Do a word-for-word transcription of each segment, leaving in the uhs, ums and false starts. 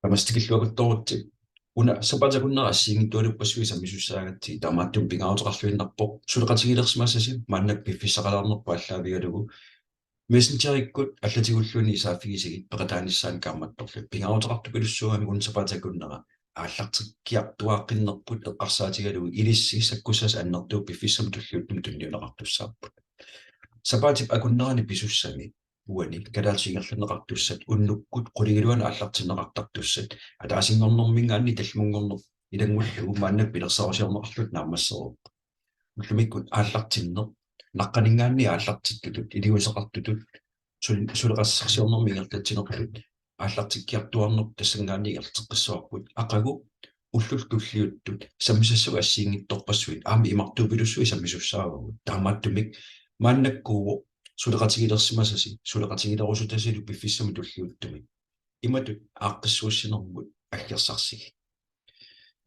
Tamassi tikilluakulooritsi. Una sapaatip akunnera assigiinngitsualuppassuit sammisussaagatsigit, taamaattumik pingaaruteqarluinnarpoq suleqatigilersimasasi maannakkut piffissaqalaarnerput aallaavigalugu Messengerikkut allatigulluunniit saaffigisigit peqataanissaanut kaammattorlugu. Pingaaruteqartupilussuugami una sapaatip akunnera aallartikkiartuaaqqinnerput eqqarsaatigalugu ilissi sakkussasoq annertooq piffissami tulliuttumi tunniunneqartussaapput. Sapaatip akunnerani pisussami uani kalaallisut ingerlanneqartussat unnukkut qulingiluanut aallartinneqartartussat ataasinngornermiingaanniit tallimanngorneq ilanngullugu maannakkut pilersaarusiorneqarluta naammassereerput. Ullumikkut aallartinneq, naqqaniingaanniit aallartittutut iliuuseqartutut sul-, suleqatissarsiornermik ingerlatsinerput aallartikkiartuaarneq tassanngaanniit ingerlateqqissavarput, aqagu ullut tulliuttut sammisassat assigiinngitsorpassuit aamma imartuupilussuit sammisussaavagut. Taamaattumik maannakkuuvoq suleqatigilersimasasi suleqatigilerusutasilu piffissami tulliuttumi imatut aaqqissuussinermut aggersarsigit.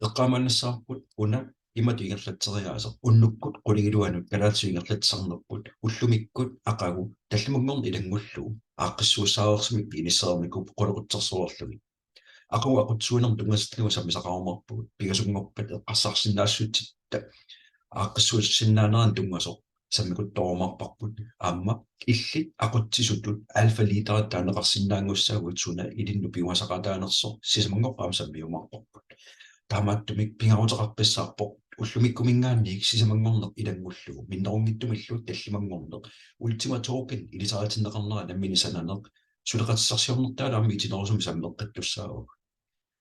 Eqqaamaannassavarput una imatut ingerlatseriaaseq: unnukkut qulingiluanut kalaallisut ingerlatsisarnerput ullumikkut aqagu tallimanngorneq ilanngullugu aaqqissuussaareersimapput, inissereernikuupput qulequtsersoreerlugit. Aqagu aqutsisuunermut tunngatillugu sammisaqarumaarpugut, pingasunngorpat eqqarsarsinnaassutitta aaqqissuussinnaanerannut tunngasoq sammikuttoorumaarparput, aamma illit aqutsisutut alfa leaderit taaneqarsinnaanngussaagut suna ilinnut piumasaqaataanersoq, sisamanngorpat aamma sammiumaarparput. Taamaattumik pingaaruteqarpassaarpoq ullumikkumiingaanniit sisamanngorneq ilanngullugu, minnerunngitsumillu tallimanngorneq, Ultima Token ilisaritinneqarnera nammineq sananeq, suleqatissarsiornertaalu aamma itinerusumik sammeqqittussaavagut.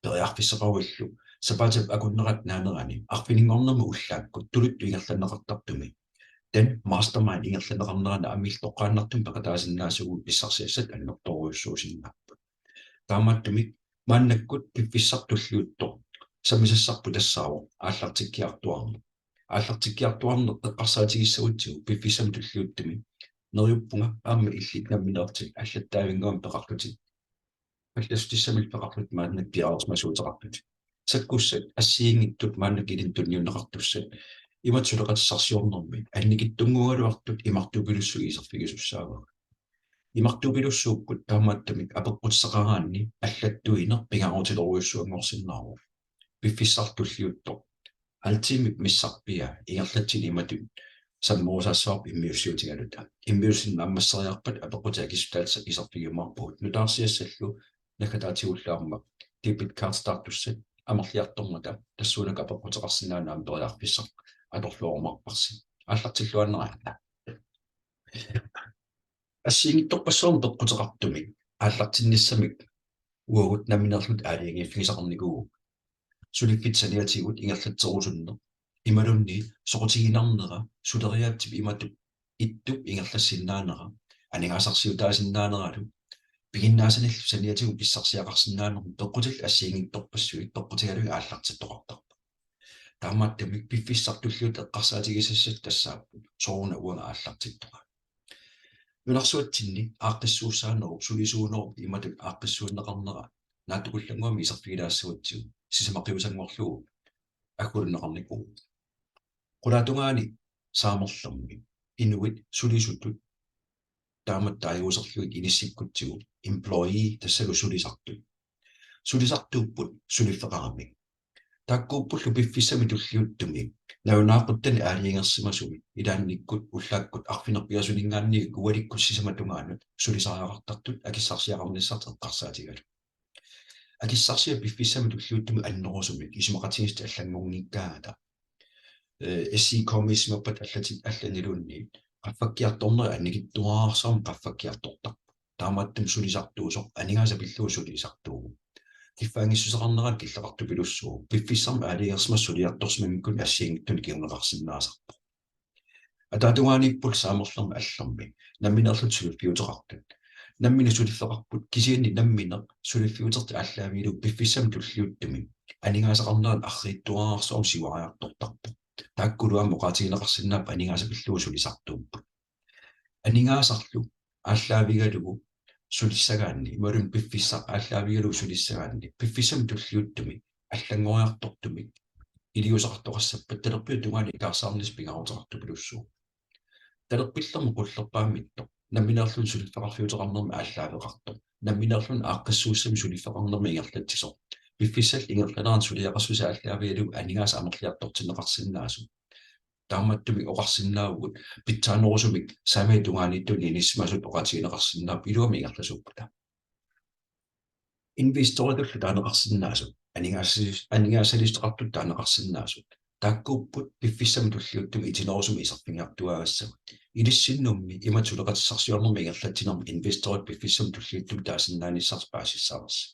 Periarfissaqaruillu sapaatip akunnerata naanerani arfininngornermi ullaakkut tuluttut ingerlanneqartartumi, den mastermind ingerlanneqarnerani aamma illit toqqaannartumik peqataasinnaasugut, pissarsiassat annertoorujussuusinnaapput. Taamaattumik maannakkut piffissaq tulliuttoq sammisassarput tassaavoq aallartikkiartuaarneq. Aallartikkiartuaarneq eqqarsaatigissagutsigu piffissami tulliuttumi neriuppunga aamma illit nammineerlutit allattaavinnguamik peqarlutit, allassutissamillu peqarlutit maannakkut piareersimasuuteqarlutit. Sakkussat assigiinngitsut maannakkut ilinnut tunniunneqartussat imatut suleqatissarsiornermi annikitsunnguugaluartut imartuupilussuit iserfigisussaavagut. Imartuupilussuupput, taamaattumik apeqqutissaqaraanni allattuineq pingaarutilerujussuanngorsinnaavoq. Piffissaq tulliuttoq halvtimep missarpiaa ingerlatsineq imatut sammerusaassavarput immiussiutigaluta. Immiussineq naammasseriarpat apeqqutit akissutaatit iserfigiumaarpagut. Nutaarsiassallu naggataatigullu aamma debit carditaartussat amerliartormata tassuunakkut apeqquteqarsinnaaneq aamma periarfissaq atorluarumaarparsi. Aallartilluaannaraanna. Assigiinngitsorpassuarnik peqquteqartumik aallartinnissamik uagut nammineerluta aalajangiiffigisaqarnikuuvugut. Suliffittut saniatigut ingerlatserusunneq imaluunniit soqutiginarnera, suleriaatsip imatut ittup ingerlassinnaanera, aningaasarsiutaasinnaaneralu, piginnaasanillu saniatigut pissarsiaqarsinnaanermut peqqutillu assigiinngitsorpassuit peqqutigalugit aallartittoqartarput. Taamaattumik piffissaq tulliuttoq eqqarsaatigisassat tassaapput: Sooruna uanga aallartittunga? Nunarsuatsinni aaqqissuussaanerup, sulisuunerup imatut aaqqissuunneqarnera naatsukullannguamik iserfigilaassagutsigu sisamaqiusanngorlugu agguaanneqarnikuuvoq. Qulaatungaani Saamerlermi inuit sulisutut taamatut taaguuserlugit inissikkutsigu employee, tassalu sulisartut. Sulisartuupput suliffeqaramik. Taakkuuppullu piffissami tulliuttumi nalunaaquttani aalajangersimasumi ilaannikkut ullaakkut arfineq-pingasuniingaanniit ualikkut sisamat tungaanut sulisariaqartartut akissarsiaqarnissartik eqqarsaatigalugu. Akissarsiat piffissami tulliuttumi annerusumik isumaqatigiissutit allanngorngiikkaangata, eh, S I K-miissimappat allatit allaniluunniit qaffakkiartornerit annikitsuararsuarmik qaffakkiartortarput. Taamaattumik sulisartuusoq aningaasat pillugu sulisartuuvoq. Kiffaanngissuseqarneralu killeqartupilussuuvoq. Piffissami aalajangersimasoq suliartorsimammikkut assigiinngitsunik kinguneqarsinnaasarpoq. Ataatungaaniipput Saamerlermi allermi nammineerluta suliffiuteqartut. Nammineq suliffeqarput, kisianni nammineq suliffiutertik aallaavigalugu piffissami tulliuttumi aningaasaqarnerat arriitsuararsuarmik siuariartortarpoq. Taakkulu aamma oqaatigineqarsinnaapput aningaasat pillugu sulisartuupput. Aningaasarlu aallaavigalugu sulissagaanni, imaluunniit piffissaq aallaavigalugu sulissagaanni, piffissami tulliuttumi allanngoriartortumik iliuuseqartoqassappat talerpiup tungaanut ikaarsaarnissaq pingaaruteqartupilussuuvoq. Talerpillermi qullerpaammittoq, nammineerluni suliffeqarfiuteqarnermi aallaaveqartoq, nammineerluni aaqqissuussamik suliffeqarnermi ingerlatsisoq, piffissallu ingerlanerani suliaqarsusi aallaavigalugu aningaasat amerliartortinneqarsinnaasut. Taamaattumik oqarsinnaavugut pitsaanerusumik saamiata tungaaniittunik inissisimasut oqaatigineqarsinnaapput iluamik ingerlasuuppata. Investoritullu taaneqarsinnaasut, aningaasaliis-, aningaasaliissuteqartut taaneqarsinnaasut, taakkuupput piffissami tulliuttumi itinerusumik iserfigiartuaagassagut. Ilissinnummi imatut suleqatissarsiornermi ingerlatsinermi investorit piffissami tulliuttumi taasinnaanissarsi paasissavarsi.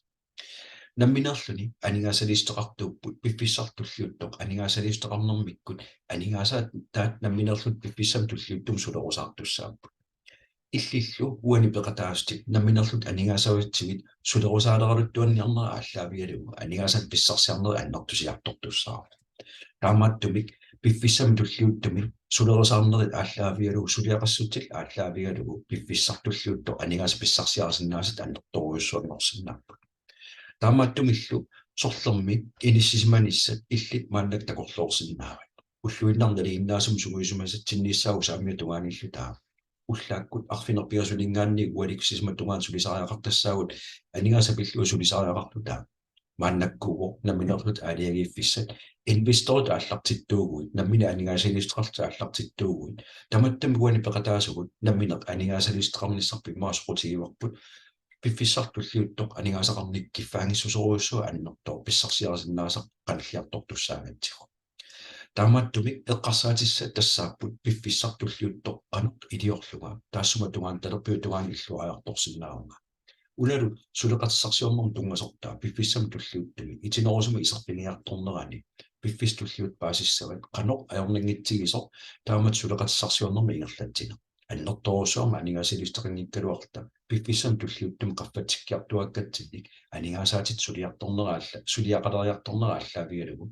Nammineerluni aningaasaliissuteqartuupput piffissaq tulliuttoq aningaasaliissuteqarnermikkut aningaasaat taakku nammineerlutik piffissami tulliuttumi sulerusaartussaapput. Illillu uani peqataasutit nammineerlutit aningaasaritsigit sulerusaaleraluttuarniarnerat aallaavigalugu aningaasat pissarsiarnerit annertusiartortussaapput. Taamaattumik piffissami tulliuttumi sulerusaarnerit aallaavigalugu suliaqarsutit aallaavigalugu piffissaq tulliuttoq aningaasat pissarsiarisinnaasat annertoorujussuanngorsinnaapput. Taamaattumillu sorlermi inissisimanissat illit maannakkut takorloorsinnaavat. Ulluinnarni nalinginnaasumik sungiusimasatsinnissaat saamiata tungaanilluta. Ullaakkut arfineq-pingasunngaanniit ualikkut sisamat tungaanut sulisariaqartassaagut aningaasat pillugit sulisariaqarluta. Maannakkuuvoq nammineerlutit aalajangiiffissat investoritut aallartittuuguit, nammineq aningaasaliissuteqarlutit aallartittuuguit. Tamattami uani peqataasugut nammineq aningaasaliissuteqarnissaq immaqa soqutigivarput piffissaq tulliuttoq aningaasaqarnikkut kiffaanngissuserujussuaq annertooq pissarsiarisinnaasaq qanilliartortussaagatsigu. Taamaattumik eqqarsaatissat tassaapput piffissaq tulliuttoq qanoq iliorlunga, taassuma tungaanut talerpiup tungaanut illuariartorsinnaavunga. Unalu suleqatissarsiornermut tunngasortaa piffissami tulliuttumi itinerusumik iserfigiartornerani piffissaq tulliuttoq paasissavat qanoq ajornanngitsigisoq taamatut suleqatissarsiornermik ingerlatsineq. Annertoorujussuarmik aningaasaliissuteqanngikkaluarluta piffissami tulliuttumi qaffatsikkiartuaakkatsinnik aningaasaatitit suliartornerat aalla-, suliaqaleriartornerat aallaavigalugu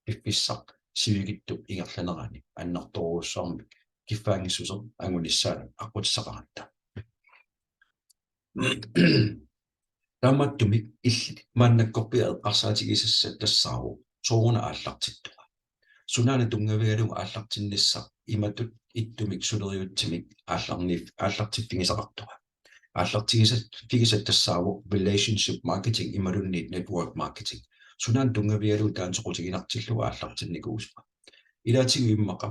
piffissaq sivikitsup ingerlanerani annertoorujussuarmik kiffaanngissuseq angunissaanut aqqutissaqaratta. Taamaattumik illit maannakkorpiaq eqqarsaatigisassat tassaavoq sooruna aallartittunga. Sunaana tunngavigalugu aallartinnissaq imatut ittumik suleriaatsumik aallarniif-, aallartiffigisaqartunga. Aallartigisat, -figisat tassaavoq relationship marketing imaluunniit network marketing. Sunaana tunngavigalugu taanna soqutiginartillugu aallartinnikuusunga. Ilaatigut immaqa,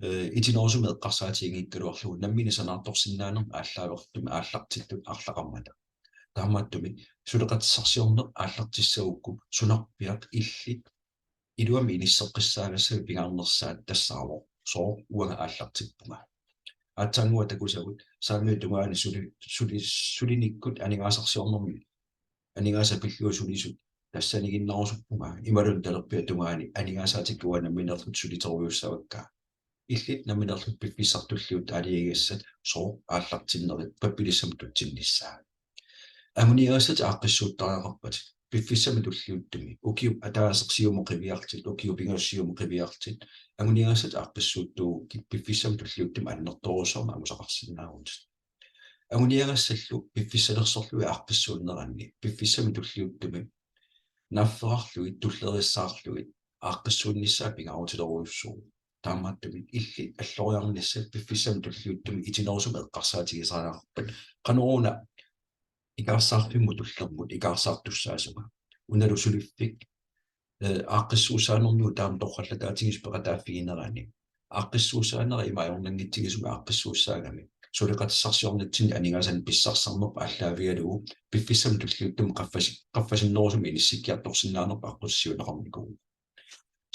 eh, itinerusumik eqqarsaatiginngikkaluarlugu nammineq sanaartorsinnaanermik aallaavertumik aallartittut arlaqarmata. Taamaattumik suleqatissarsiorneq aallartissagukku sunarpiaq illit iluamik inisseqqissaagassagut pingaarnersaat tassaavoq sooq uanga aallartippunga. Aatsaannguaq takusagut saamiata tungaani suli-, suli-, sulinikkut aningaasarsiornermi aningaasat pillugit sulisut tassaniiginnarusuppunga imaluunniit talerpiata tungaani aningaasaatikka uanga nammineerluta suliterujussuussavakka. Illit nammineerlutit piffissaq tulliuttoq aalajangigassat sooq aallartinnerit pappilissamut tutsinnissaa. Anguniagassatit aaqqissuuttariaqarpatit piffissami tulliuttumi, ukiup ataaseq siumut qiviarlutit, ukiut pingasut siumut qiviarlutit, anguniagassatit aaqqissuuttuugukkit piffissami tulliuttumi annertoorujussuarmik angusaqarsinnaavutit. Anguniagassallu piffissalersorlugit aaqqissuunneranni piffissami tulliuttumi naafferarlugit tulleriissaarlugit aaqqissuunnissaat pingaarutilerujussuuvoq. Taamaattumik illit alloriarnissat piffissami tulliuttumi itinerusumik eqqarsaatigisariaqarpat qanoruna ikaarsaarfimmut tullermut ikaarsaartussaasunga. Unalu suliffik, eh, aaqqissuussaanermigut taama torrallataatigisoq peqataaffiginerani aaqqissuussaanera ima ajornanngitsigisumik aaqqissuussaagami suleqatissarsiornitsinni aningaasanik pissarsisarnerput aallaavigalugu piffissami tulliuttumi qaffasi-, qaffasinnerusumik inissikkiartorsinnaanerput aqqutissiuunneqarnikuuvoq.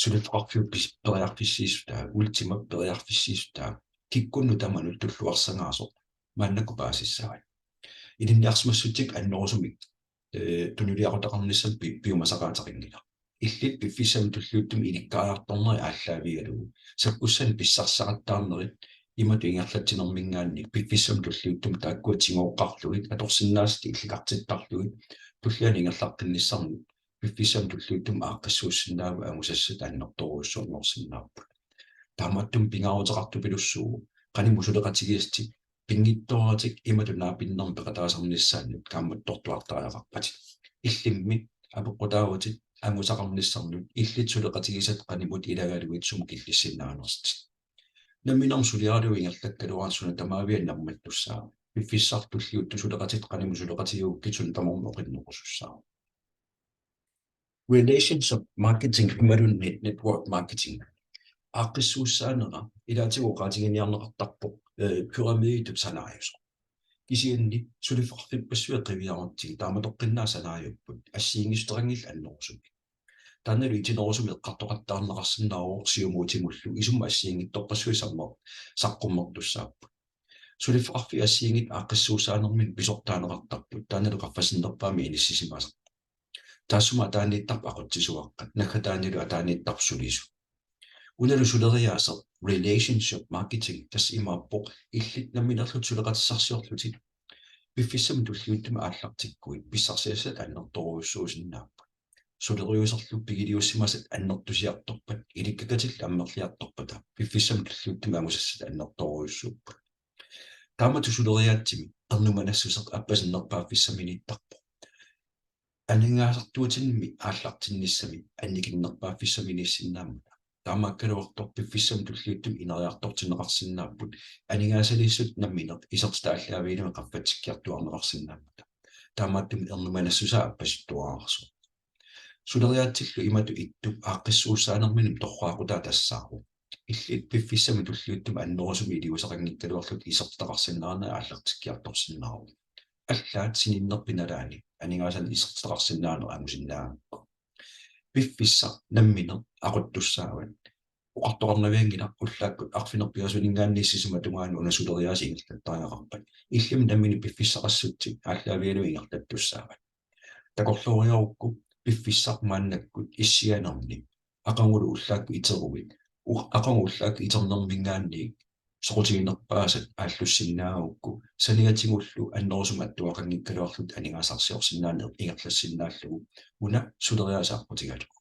Suliffeqarfiup pis-, periarfissiissutaa, Ultimap periarfissiissutaa, kikkunnut tamanut tulluarsagaasoq maannakkut paasissavat. Ilinniarsimassutsit annerusumik, eh, tunuliaqutaqarnissamut pi-, piumasaqaateqanngilaq. Illit piffissami tulliuttumi ilikkariartornerit aallaavigalugu sakkussanik pissarsisaqattaarnerit imatut ingerlatsinermiingaanniit piffissami tulliuttumi taakkua tigooqqarlugit atorsinnaasatit illikartittarlugit tullianut ingerlaqqinnissannut piffissami tulliuttumi aaqqissuussinnaavutit angusassat annertoorujussuanngorsinnaapput. Taamaattumik pingaaruteqartupilussuuvoq qanimut suleqatigisatit pinngitsooratik imatut naapinnermik peqataasarnissaannut kaammattortuartariaqarpatit. Illimmi apeqqutaavatit angusaqarnissannut illit suleqatigisatit qanimut ilagalugit sumut killissinnaanersutit. Namminermi suliaralugu ingerlakkaluaraanni suna tamaaviat nammattussaavoq. Piffissaq tulliuttoq suleqatitit qanimut suleqatigigukkit suna tamarmi oqinnerusussaavoq. Relationship marketing imaluunniit network marketing aaqqissuussaanera ilaatigut oqaatiginiarneqartarpoq, eh, pyramiditut sanaajusoq. Kisianni suliffeqarfippassuit qiviarutsigit taamatoqqinnaaq sanaajupput assigiinngissuteqanngillat annerusumik. Taannalu itinerusumik eqqartoqattaarneqarsinnaavoq siumut utimullu isummat assigiinngitsorpassuit sammer-, saqqummertussaapput. Suliffeqarfiit assigiinngitsut aaqqissuussaanermini pisortaaneqartarput, taannalu qaffasinnerpaamik inissisimasarpoq. Taassuma ataaniittarput aqutsisuaqqat, naggataanilu ataaniittarput sulisut. Unalu suleriaaseq relationship marketing, tassa imaappoq illit nammineerlutit suleqatissarsiorlutit piffissami tulliuttumi aallartikkuit pissarsiassat annertoorujussuusinnaapput. Suleriaaserlu pigiliussimasat annertusiartorpat, ilikkakkatillu amerliartorpata piffissami tulliuttumi angusassat annertoorujussuupput. Taamatut suleriaatsimi ernumanassuseq appasinnerpaaffissaminiittarpoq. Aningaasartuutinik aallartinnissami annikinnerpaaffissaminiissinnaammata. Taamaakkaluartoq piffissami tulliuttumi ineriartortinneqarsinnaapput aningaasaliissut nammineq isertitat aallaavigalugit qaffatsikkiartuaarneqarsinnaammata. Taamaattumik ernumanassusaa appasittuararsuuvoq. Suleriaatsillu imatut ittup aaqqissuussaanerminut torraaqutaa tassaavoq: Illit piffissami tulliuttumi annerusumik iliuuseqanngikkaluarlutit isertitaqarsinnaanerit aallartikkiartorsinnaavoq. Allaat sininnerpit nalaani aningaasanik isertitaqarsinnaaneq angusinnaagakku. Piffissaq nammineq aquttussaavat. Oqartoqarnavianngilaq, ullaakkut arfineq-pingasuninngaanniit sisamat tungaanut una suleriaaseq ingerlattariaqarpat. Illimmi nammineq piffissaqassutsit aallaavigalugit ingerlattussaavat. Takorlooriarukku piffissaq maannakkut issianerni aqagulu ullaakkut iteruit, u-, aqagu ullaakkut iternerminngaanniit soqutiginerpaasat aallussinnaagukku, saniatigullu annerusumik attuaqanngikkaluarlutit aningaasarsiorsinnaaneq ingerlassinnaallugu una suleriaaseq aqqutigalugu.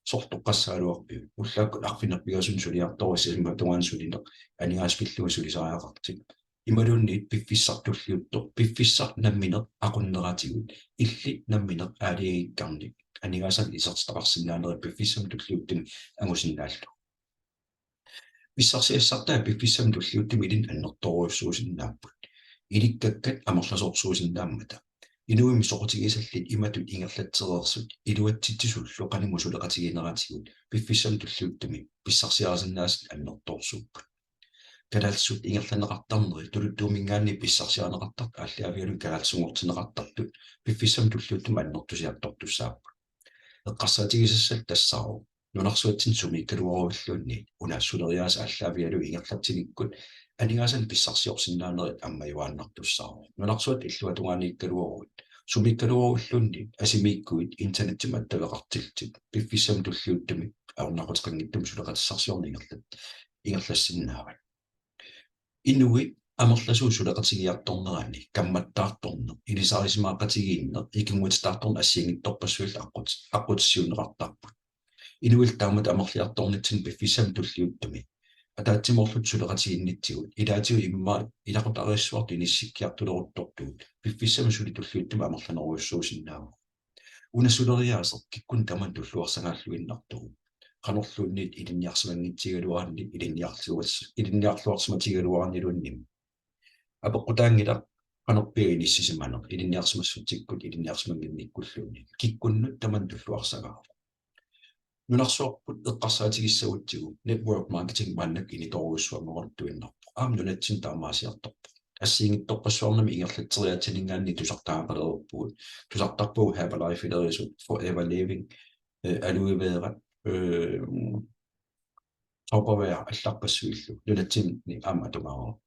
Soorlu toqqassagaluarpiuk? Ullaakkut arfineq-pingasunut suliartoruit sisamat tungaanut sulineq aningaasat pillugu sulisariaqartut. Imaluunniit piffissaq tulliuttoq, piffissaq nammineq aqunneratigut, illit nammineq aalajangikkaluarlutit aningaasanik isertitaqarsinnaanerit piffissami tulliuttumi angusinnaallugu. Pissarsiassartaa piffissami tulliuttumi ilinnut annertoorujussuusinnaapput, ilikkakkat amerlasoorsuusinnaammata. Inuimmi soqutigisallit imatut ingerlatsereersut iluatsitsisullu qanimut suleqatigineratigut piffissami tulliuttumi pissarsiarisinnaasatit annertoorsuupput. Kalaallisut ingerlanneqartarneri tuluttuuminngaanniit pissarsiarineqartartut aallaavigalugit kalaallisuunngortinneqartartut piffissami tulliuttumi annertusiartortussaapput. Eqqarsaatigisassat tassaavoq nunarsuatsinni sumiikkaluaruilluunniit una suleriaaseq aallaavigalugu ingerlatsinikkut aningaasanik pissarsiorsinnaanerit ammajuaannartussaavoq. Nunarsuatta illuatungaaniikkaluaruit, sumiikkaluaruilluunniit asimiikkuit internettimut attaveqartillutit piffissami tulliuttumi ajornaquteqanngitsumik suleqatissarsiorneq ingerlat-, ingerlassinnaavat. Inuit amerlasuut suleqatigiartornerani kammattaartorneq, ilisarisimaaqatigiinneq, ikinngutitaartorneq assigiinngitsorpassuillu aqqut-, aqqutissiuunneqartarput. Inuillu taamatut amerliartornitsinni piffissami tulliuttumi ataatsimoorluta suleqatigiinnitsigut, ilaatigut immaqa ilaqutariissuartut inissikkiartuleruttortugut, piffissami suli tulliuttumi amerlanerujussuusinnaavagut. Una suleriaaseq kikkunnut tamanut tulluarsagaalluinnartugut. Qanorluunniit ilinniarsimanngitsigigaluarani, ilinniarluars-, ilinniarluarsimatigigaluaraniluunniit. Apeqqutaanngilaq, qanorpiaq inissisimaneq ilinniarsimassutsikkut ilinniarsimannginnikkulluunniit. Kikkunnut tamanut tulluarsagaavoq. Nunarsuarput eqqarsaatigissagutsigu network marketing maannakkut initoorujussuanngoraluttuinnarpoq. Aamma nunatsinni taamaasiartorpoq. Assigiinngitsorpassuarnimmi ingerlatseriaatsininngaanniit tusartagaqalereerpugut. Tusartarpugut Herbalife-ilerisut, Forever Living, eh, Aloe Vera, eh, Tupperware allarpassuillu nunatsinni aamma atugaavoq.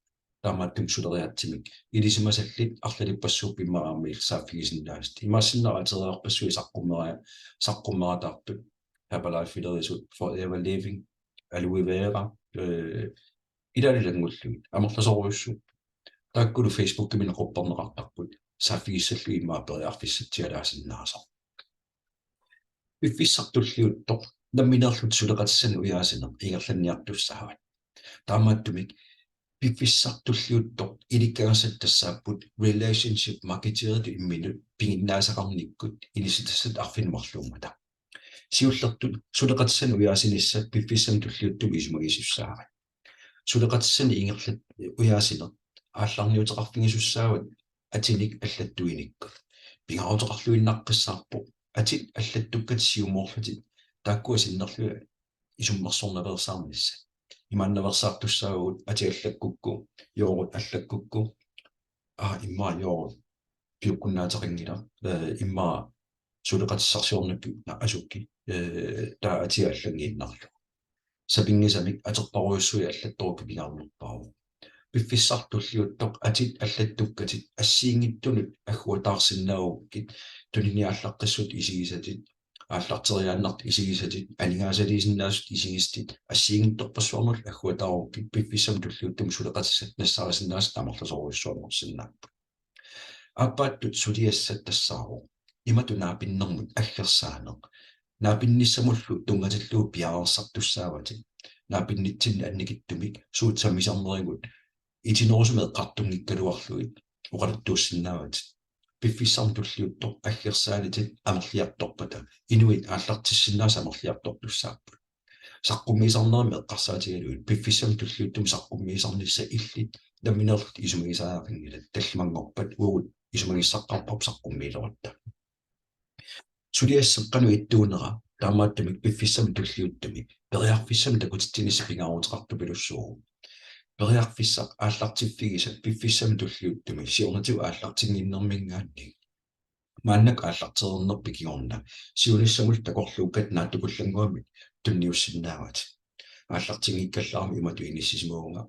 Taamaattumik suleriaatsimik ilisimasallit arlalippassuupput immaqa aamma illit saaffigisinnaasat. Imaassinnaavoq ateriarpassuit saqqummera-, saqqummerataartut, Herbalife-ilerisut, Forever Living, Aloe Vera, eh, ilaalu ilanngullugit amerlasoorujussuupput. Taakkulu Facebookimi qupperneqartarput, saaffigissallugit immaqa periarfissatsialaasinnaasoq. Piffissaq tulliuttoq nammineerlutit suleqatissanik ujaasineq ingerlanniartussaavat. Taamaattumik piffissaq tulliuttoq ilikkagassat tassaapput relationship marketeritut imminut piginnaasaqarnikkut inissitassat arfineq-marluummata. Siullertut suleqatissanik ujaasinissat piffissami tulliuttumi isumagisussaavat. Suleqatissanik ingerlat-, ujaasineq aallarniuteqarfigisussaavat atinik allattuinikkut. Pingaaruteqarluinnaqqissaarpoq atit allattukkatit siumoorlutit taakkua sinnerlugit isummersornaveersaarnissat. Imaannaveersaartussaavugut atit allakkukku, joorut allakkukku, aa, immaqa joorut piukkunnaateqanngilaq, eh, immaqa suleqatissarsiornikkut na asuki, eh, taava atia allanngiinnarlugu. Sapinngisamik atorparujussuit allattorukkit pingaarnerpaavoq. Piffissaq tulliuttoq atit allattukkatit assigiinngitsunut agguataarsinnaagukkit, tuniniaat aallaqqissutut isigisatit, aallarteriaannartut isigisatit, aningaasaliisinnaasutut isigisatit, assigiinngitsorpassuarnullu agguataarukkit piffissami tulliuttumi suleqatissat nassaarisinnaasat amerlasoorujussuanngorsinnaapput. Aappaattut suliassat tassaavoq imatut naapinnermut aggersaaneq. Naapinnissamullu tunngatillugu piareersartussaavatit. Naapinnitsinni annikitsumik suut sammisarnerigut itinerusumik eqqartunngikkaluarlugit oqaluttuussinnaavatit. Piffissami tulliuttumi aggersaanitit amerliartorpata inuit aallartissinnaasut amerliartortussaapput. Saqqummiisarnermik eqqarsaatigalugit piffissami tulliuttumi saqqummiisarnissaq illit nammineerlutit isumagisariaqanngilat, tallimanngorpat uagut isumagissaqqaarparput saqqummiilerutta. Suliassaq qanoq ittuunera, taamaattumik piffissami tulliuttumi periarfissamik takutitsinissaq pingaaruteqartupilussuuvoq. Periarfissaq aallartiffigisat piffissami tulliuttumi siornatigut aallartinnginnermiingaanniit maannakkut aallartereernerpit kingorna siunissamullu takorluukkatit naatsukullannguamik tunniussinnaavatit. Aallartinngikkallarama imatut inissisimavunga,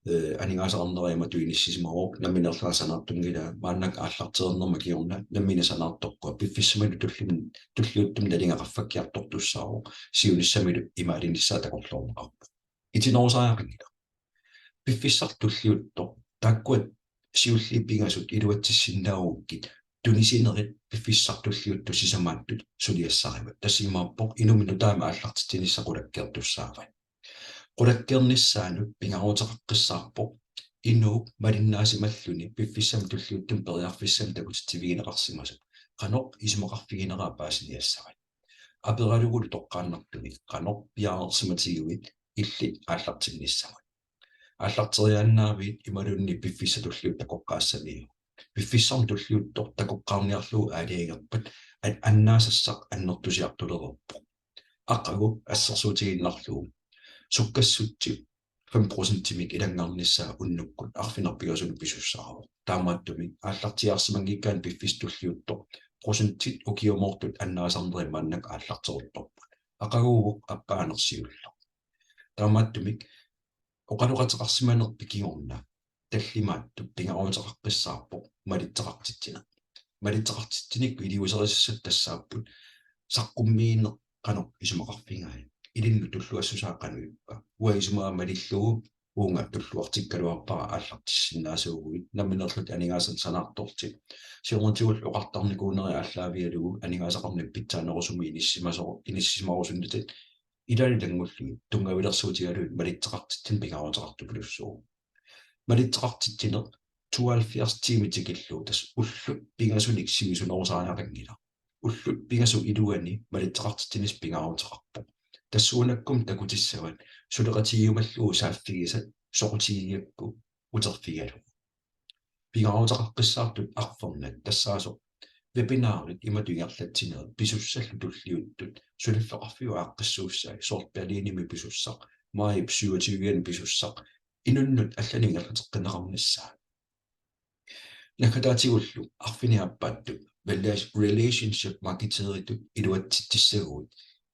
eh, aningaasaqarnera imatut inissisimavoq, nammineerlunga sanaartunngilanga, maannakkut aallartereernerma kingorna nammineq sanaartoqquaq piffissamilu tullimi-, tulliuttumi nalinga qaffakkiartortussaavoq, siunissamilu imaalinissaa takorloorneqarpoq. Itinerusariaqanngilaq. Piffissaq tulliuttoq taakkua siulliit pingasut iluatsissinnaagukkit, tunisinerit piffissaq tulliuttoq sisamaattut suliassarivat. Tassa imaappoq inummit nutaamik aallartitsinissaq qulakkeertussaavat. Qulakkeernissaanut pingaaruteqaqqissaarpoq inuup malinnaasimalluni piffissami tulliuttumi periarfissamik takutitsivigineqarsimasoq qanoq isumaqarfigineraa paasiniassavat. Aperalugulu toqqaannartumik qanoq piareersimatigiguit illit aallartinnissamut. Aallarteriaannaaviit imaluunniit piffissaq tulliuttoq takoqqaassaviuk? Piffissami tulliuttumi takoqqaarniarlugu aalajangerpat an-, annaasassaq annertusiartulereerpoq. Aqagu assersuutigiinnarlugu sukkassutsip fem procentimik ilanngarnissaa unnukkut arfineq-pingasunut pisussaavoq. Taamaattumik aallartiaarsimanngikkaanni piffissaq tulliuttoq procentit ukiumoortut annaasarnerit maannakkut aallarteruttorput. Aqaguuvoq appaaneq siulleq. Taamaattumik oqaloqateqarsimanerpit kingorna tallimaattut pingaaruteqaqqissaarpoq malitseqartitsineq. Malitseqartitsinikkut iliuuserisassat tassaapput saqqummiineq qanoq isumaqarfigai, ilinnut tulluassusaa qanoq ippa, uanga isumaga malillugu uunga tulluartikkaluarpara aallartissinnaasuuguit, nammineerlutit aningaasanik sanaartorlutit, siornatigullu oqartarnikuunerit aallaavigalugu aningaasaqarnikkut pitsaanerusumik inissisimasoru-, inissisimarusunnatit ilaanni ilanngullugit tunngavilersuutigalugit malitseqartitsineq pingaaruteqartupilussuuvoq. Malitseqartitsineq tooghalvfjerds tiimit tikillugu tassa ullut pingasunik sivisunerusariaqanngilaq. Ullut pingasut iluanni malitseqartitsinissaq pingaaruteqarpoq. Tassuunakkut takutissavat suleqatigiumallugu saaffigisat soqutigigakku uterfigigalugu. Pingaaruteqaqqissaartut arfernat tassaasoq webinarit imatut ingerlatsinerit pisussallu tulliuttut suliffeqarfiup aaqqissuussai, soorlu Berlinimi pisussaq, maajip syvogtyve-ani pisussaq, inunnut allanut ingerlateqqinneqarnissaa. Naggataatigullu arfineq-aappaattut rela-, relationship marketeritut iluatsitsissaguit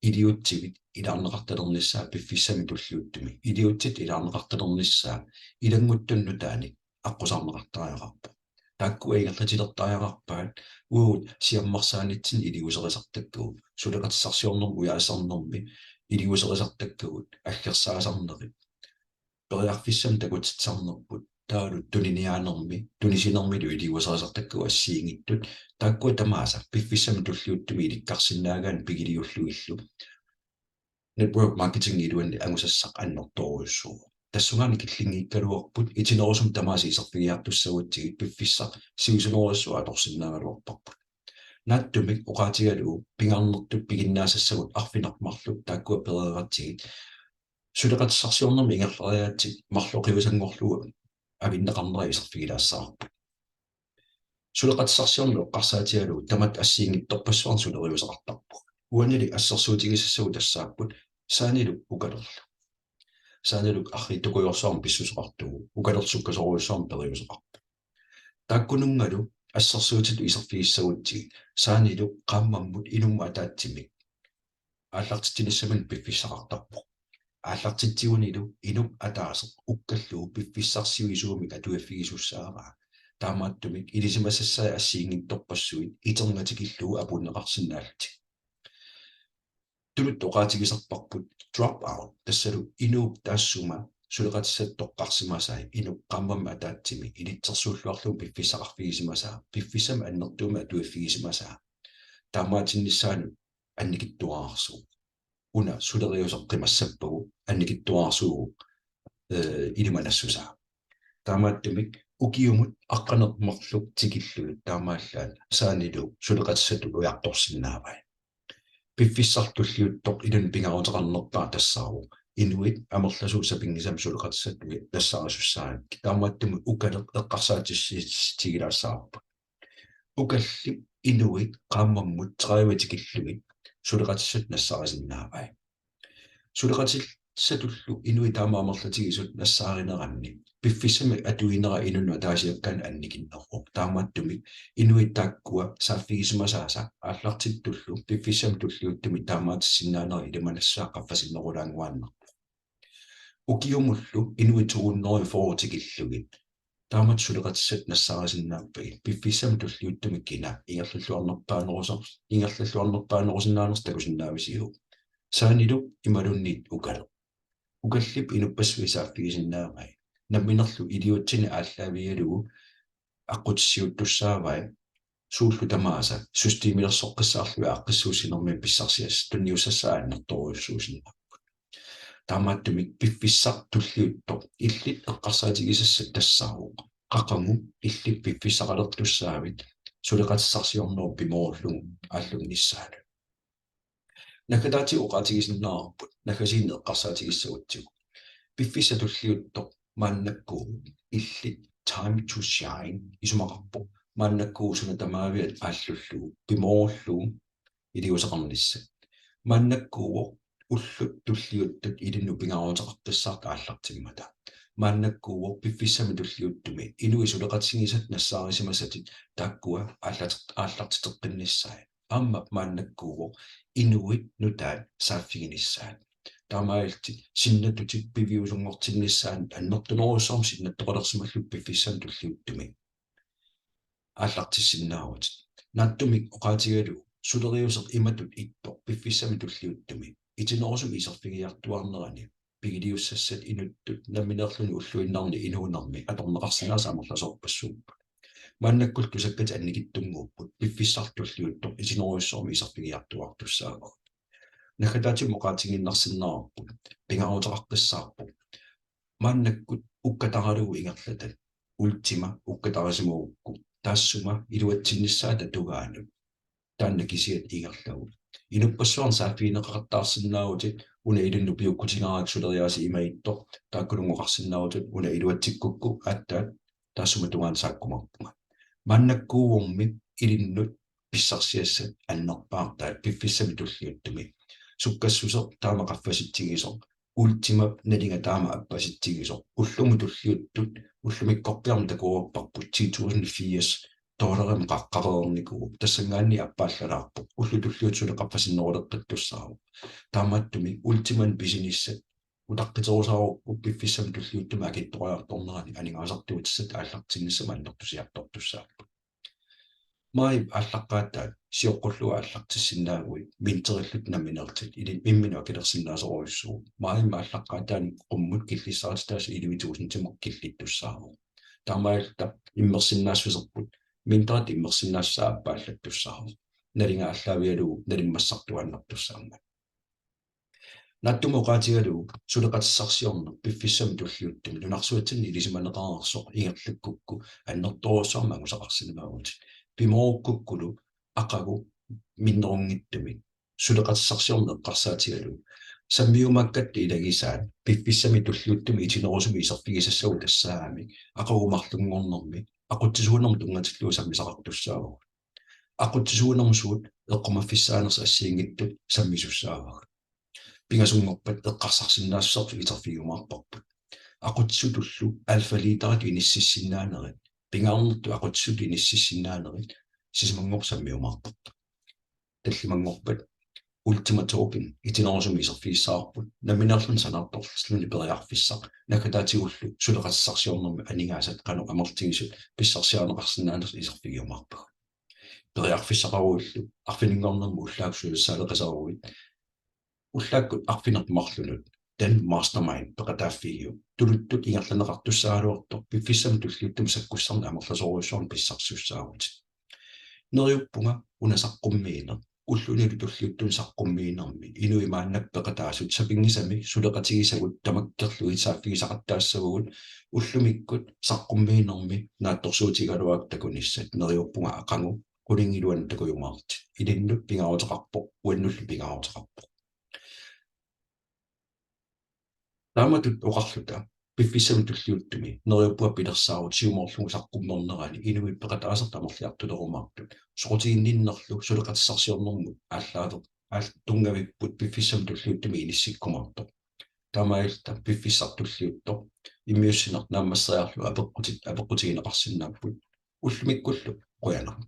iliuutsivit ilaarneqartalernissaa piffissami tulliuttumi. Iliuutsittut ilaarneqartalernissaa ilannguttunut nutaanik aqqusaarneqartariaqarpoq. Taakkua ingerlatilertariaqarpaat uagut siammarsaanitsinni iliuuserisartakkagut, suleqatissarsiornermi ujaasisarnermi iliuuserisartakkagut, aggersaasarnerit, periarfissamik takutitsisarnerput, taavalu tuniniaanermi, tunisinermilu iliuuserisartakkagut assigiinngitsut, taakkua tamaasa piffissami tulliuttumi ilikkarsinnaagaanni pigiliullugillu network marketing iluanni angusassaq annertoorujussuuvoq. Tassungaannaq killinngikkaluarput itinerusumik tamaasa iserfigiartussagutsigit piffissaq sivisunerujussuaq atorsinnaagaluarparput. Naatsumik oqaatigalugu pingaarnertut piginnaasassagut arfineq-marluk taakkua pereeratsigit suleqatissarsiornermi ingerlariaatsit marloqiusanngorlugu avinneqarnera iserfigilaassavarput. Suleqatissarsiorneq eqqarsaatigalugu tamatta assigiinngitsorpassuarnik suleriuseqartarpugut. Uanili assersuutigisassavut tassaapput saanilu ukalerlu. Saanilu arriitsukujoorsuarmik pissuseqartuuvoq, ukalerlu sukkasoorujussuarmik periuseqarpoq. Taakkununngalu assersuutitut iserfigissagutsigit saanilu qaammammut inummut ataatsimik aallartitsinissaminut piffissaqartarpoq. Aallartitsigunilu inuk ataaseq ukkallugu piffissarsiuisuumik atuiffigisussaavaa. Taamaattumik ilisimasassai assigiinngitsorpassuit iternatikillugu apuunneqarsinnaallutik. Tuluttut oqaatigisarparput drop out, tassalu inuup taassuma suleqatissatut toqqarsimasai, inuk qaammammi ataatsimi ilitsersuulluarlugu piffissaqarfigisimasaa, piffissami annertuumi atuiffigisimasaa, taamaatinnissaanut annikitsuararsuuvoq. Una suleriuseq qimassappagu annikitsuararsuuvoq, eh, ilimanassusaa. Taamaattumik ukiumut aqqaneq-marluk tikillugit taamaallaat saanilu suleqatissatut ujartorsinnaavai. Piffissaq tulliuttoq ilinnut pingaaruteqarnerpaaq tassaavoq inuit amerlasuut sapinngisamik suleqatissatut nassaarisussaagakkit. Taamaattumik ukaleq eqqarsaatissitigilaassavara. Ukallip inuit qaammammut tredive tikillugit suleqatissatut nassaarisinnaavai. Suleqatissatullu inuit taama amerlatigisut nassaarineranni piffissami atuinera inunnut ataasiakkaanut annikinneruvoq. Taamaattumik inuit taakkua saaffigisimasaasa aallartittullu piffissami tulliuttumi taamaatissinnaanerat ilimanassusaa qaffasinnerulaannguaannarpoq. Ukiumullu inuit to hundrede og fyrre tikillugit taamatut suleqatissatut nassaarisinnaappagit, piffissami tulliuttumi kina ingerlalluarnerpaanerusoq, ingerlalluarnerpaanerusinnaanersoq takusinnaavisiuk? Saanilu imaluunniit ukaleq. Ukallip inuppassuit saaffigisinnaavai. Namminerlu iliuutsinni aallaavigalugu aqqutissiuuttussaavai, suullu tamaasa systemilersoqqissaarlugit aaqqissuussinermi pissarsiassat tunniussassaat annertoorujussuusinnaapput. Taamaattumik piffissaq tulliuttoq illit eqqarsaatigisassat tassaavoq qaqugu illit piffissaqalertussaavit suleqatissarsiornerup pimoorullugu aallunnissaanut. Naggataatigut oqaatigisinnaavarput naggasiineq eqqarsaatigissagutsigu. Piffissaq tulliuttoq maannakkuuvoq illit time to shine isumaqarpoq. Maannakkuuvoq suna tamaaviat aallullugu, pimoorullugu iliuuseqarnissat. Maannakkuuvoq ullut tulliuttut ilinnut pingaaruteqartussaapput aallartimmata. Maannakkuuvoq piffissami tulliuttumi inuit suleqatigisat nassaarisimasatit taakkua aallartit-, aallartiteqqinnissaat. Aamma maannakkuuvoq inuit nutaat saaffiginissaat. Taamaalillutit sinnattutit piviusunngortinnissaannut annertunerujussuarmik sinnattoqalersimallutit piffissami tulliuttumi aallartissinnaavutit. Naatsumik oqaatigalugu suleriuseq imatut ittoq piffissami tulliuttumi itinerusumik iserfigiartuaarnerani pigiliussassat inuttut nammineerluni ulluinnarni inuunermi atorneqarsinnaasut amerlasoorpassuupput. Maannakkullu tusakkatit annikitsunnguupput piffissaq tulliuttoq itinerujussuarmik iserfigiartuaartussaavagut. Naggataatigut oqaatigiinnarsinnaavarput pingaaruteqaqqissaarpoq maannakkut ukkataralugu ingerlatat. Ultima ukkatarisimagukku taassuma iluatsinnissaata tungaanut taanna kisiat ingerlagut. Inuppassuarnit saaffigineqaqattaarsinnaavutit una ilinnut piukkutigaara suleriaaseq ima ittoq, taakkununnga oqarsinnaavutit una iluatsikkukku aatsaat taassuma tungaanut saakkumaarpunga. Maannakkuuvormi ilinnut pissarsiassat annerpaartaat piffissami tulliuttumi. Sukkassuseq taama qaffasitsigisoq, Ultimap nalinga taama appasitsigisoq, ullumut tulliuttut, ullumikkorpiarmi takuarparput ti tusind firs dollarimut qaqqareernikuuvoq, tassanngaanniit appaallalaarpoq, ullut tulliuttut suli qaffasinneruleqqittussaavoq. Taamaattumik Ultimanik pisinissat utaqqiterusaarukku piffissami tulliuttumi akitsoriartornerani aningaasartuutissat aallartinnissamut annertusiartortussaapput. Maajip aallaqqaataani sioqqullugu aallartissinnaaguit minterillutit nammineerlutit illit imminut akilersinnaasorujussuuvoq. Maajip aallaqqaataani qummut killissarititaasut elleve tusindimut killittussaavoq. Taamaalilluta immersinnaassuserput minterit immersinnaassusaa appaallattussaavoq. Nalinga aallaavigalugu nalimmassartuaannartussaammat. Naatsumik oqaatigalugu suleqatissarsiorneq piffissami tulliuttumi nunarsuatsinni ilisimaneqareersoq ingerlakkukku annertoorujussuarmik angusaqarsinnaavutit. Pimoorukkukkulu aqagu minnerunngitsumik suleqatissarsiorneq eqqarsaatigalugu sammiumaakkatta ilagisaat piffissami tulliuttumi itinerusumik iserfigisassagut tassaammat aqagu marlunngornermi aqutsisuunermut tunngatillugu sammisaqartussaavagut. Aqutsisuunermut suut eqqumaffigisassaanersut assigiinngitsut sammisussaavagut. Pingasunngorpat eqqarsarsinnaassuserput iserfigiumaarparput. Aqutsisutullu alfa-leaderitut inississinnaanerit, pingaarnertut aqutsisutut inississinnaanerit sisamanngorpat sammiumaarparput. Tallimanngorpat Ultima Token itinerusumik iserfigissavarput, nammineerluni sanaartorluni periarfissaq, naggataatigullu suleqatissarsiornermi aningaasat qanoq amerlatigisut pissarsiarineqarsinnaanersut iserfigiumaarpagut. Periarfissaqaruillu arfininngornermi ullaakkut sulissaaleqisaruit, ullaakkut arfineq-marlunut, den mastermind peqataaffigiuk, tuluttut ingerlanneqartussaagaluartoq piffissami tulliuttumi sakkussannik amerlasoorujussuarnik pissarsisussaavutit. Neriuppunga una saqqummiineq, ullunilu tulliuttuni saqqummiinermi inuit maannakkut peqataasut sapinngisamik suleqatigisagut tamakkerlugit saaffigisaqattaassavagut, ullumikkut saqqummiinermi naatsorsuutigigaluarlugu takunissat. Neriuppunga aqagu qulingiluanut takujumaarlutit. Ilinnut pingaaruteqarpoq, uannullu pingaaruteqarpoq. Taamatut oqarluta piffissami tulliuttumi neriuppunga pilersaarut siumoorlugu saqqummernerani inuit peqataasartut amerliartulerumaartut, soqutiginninnerlu suleqatissarsiornermut aallaaveq aal-, tunngavipput piffissami tulliuttumi inissikkumaartoq. Taamaalilluta piffissaq tulliuttoq immiussineq naammasseriarlugu apeqqutit-, apeqqutigineqarsinnaapput. Ullumikkullu qujanaq.